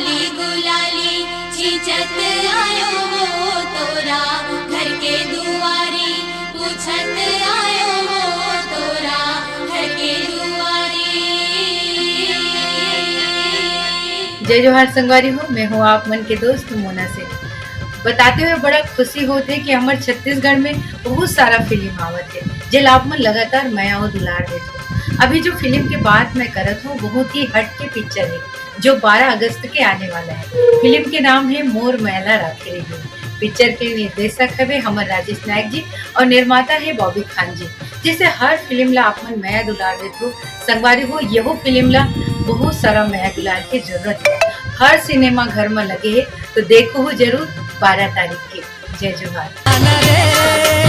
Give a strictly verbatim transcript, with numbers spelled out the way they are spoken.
गुलाली छींचत आयो हो तोरा घर के दुआरी, पूछत आयो हो तोरा घर के दुआरी। जय जोहार संगवारी हो, मैं हूँ आप मन के दोस्त मोना सिंह। बताते हुए बड़ा खुशी होत हे कि हमर छत्तीसगढ़ में बहुत सारा फिल्म आवत हे, जेला आप मन लगातार मया अउ दुलार देत हो। अभी जो फिल्म के बात मैं करत हूँ, बहुत ही हट के पिक्चर हे, जो बारह अगस्त के आने वाला हे। फिल्म के नाम हे मोर मया ला राखे रहिहू। पिक्चर के निर्देशक हवे हमर राजेश नायक जी अउ निर्माता हे बॉबी खान जी। जइसे हर फिल्म ला आप मन मया दुलार देत हो, संगवारी हो, यहू फिल्म ला बहुत सारा मया दुलार के जरूरत हे। हर सिनेमा घर म लगे हे, तो देखहू जरूर बारह तारीख के। जय जोहार।